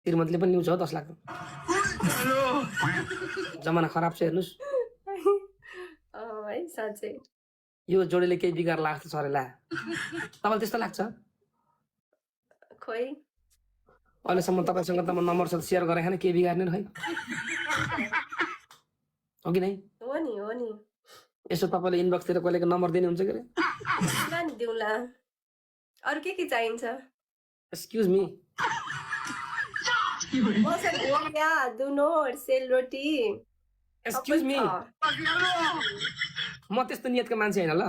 श्रीमतीले पनि ल्याउँछ हो 10 लाख जमाना खराब छ हेर्नुस् है साँच्चै यो जोडीले केही बिगार लाग्छ सरेला तपाईँलाई त्यस्तो लाग्छ खोइ अहिलेसम्म तपाईँसँग त म नम्बर छ सेयर गरेँ खान केही बिगार्ने है हो कि नै हो नि यसो तपाईँले इनबक्सतिर कहिलेको नम्बर दिनुहुन्छ के अरे दिउँला नि दिउँला अरू के चाहिन्छ एक्सक्युज मी मसँग ओया दुनोर सेलरोटी एक्सक्युज मी म त्यस्तो नियतको मान्छे हैन ल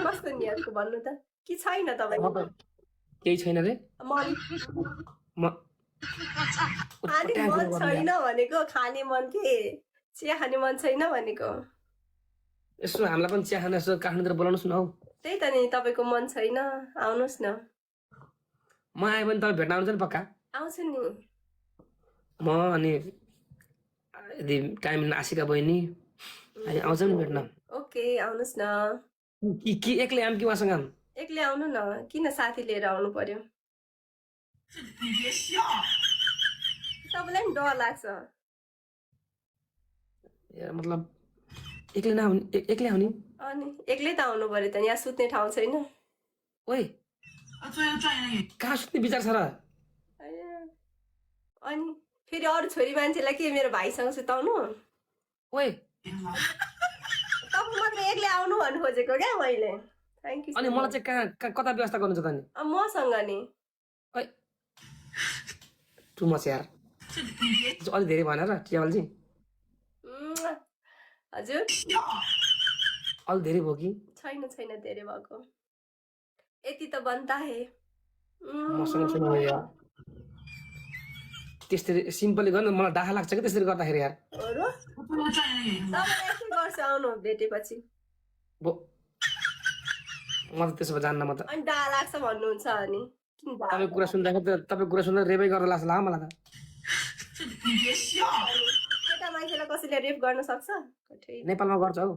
कस्तो नियतको भन्नु त कि छैन तपाईको केही छैन रे म खाने मन छैन भनेको खाने मन के चिया खाने मन छैन भनेको यसो हामीलाई पनि चिया खान यसो काठमाडौँतिर बोलाउनुहोस् न हौ त्यही त नि तपाईँको मन छैन आउनुहोस् न म आयो भने तपाईँ भेट्न आउँछ नि पक्का आउँछु नि म अनि यदि टाइम आशिका बहिनी आउँछ नि भेट्न ओके आउनुहोस् न कि एक्लै आम कि उहाँसँग आम एक्लै आउनु न किन साथी लिएर आउनु पर्यो तपाईँलाई पनि डर लाग्छ मतलब एक्लै नआउने एक्लै आउने अनि एक्लै त आउनु पर्यो त यहाँ सुत्ने ठाउँ छैन ओइ कहाँ सुत्ने विचार छ र अनि फेरि अरू छोरी मान्छेलाई के मेरो भाइसँग सुताउनु ओइ तपाईँ मात्र एक्लै आउनु भन्नु खोजेको क्या मैले थ्याङ्क यू अनि मलाई चाहिँ कहाँ कता व्यवस्था गर्नु छ त नि मसँग नि ओइ टु मच यार अलि धेरै भएन र टियावलजी हजुर अलि धेरै भयो कि छैन धेरै भएको यति त बन्ता है मसँग छैन यार त्यसरी सिम्पली गर्न मलाई डाहा लाग्छ कि त्यसरी गर्दाखेरि यार तपाईँलाई के गर्छु आउनु भेटेपछि म त त्यसो भए जान्न म त अनि डाहा लाग्छ भन्नुहुन्छ अनि तपाईँ कुरा सुन्दाखेरि त तपाईँ कुरा सुन्दा रेपै गरेर लाग्छ ला मलाई त केटा मान्छेलाई कसैले रेप गर्न सक्छ नेपालमा गर्छ हौ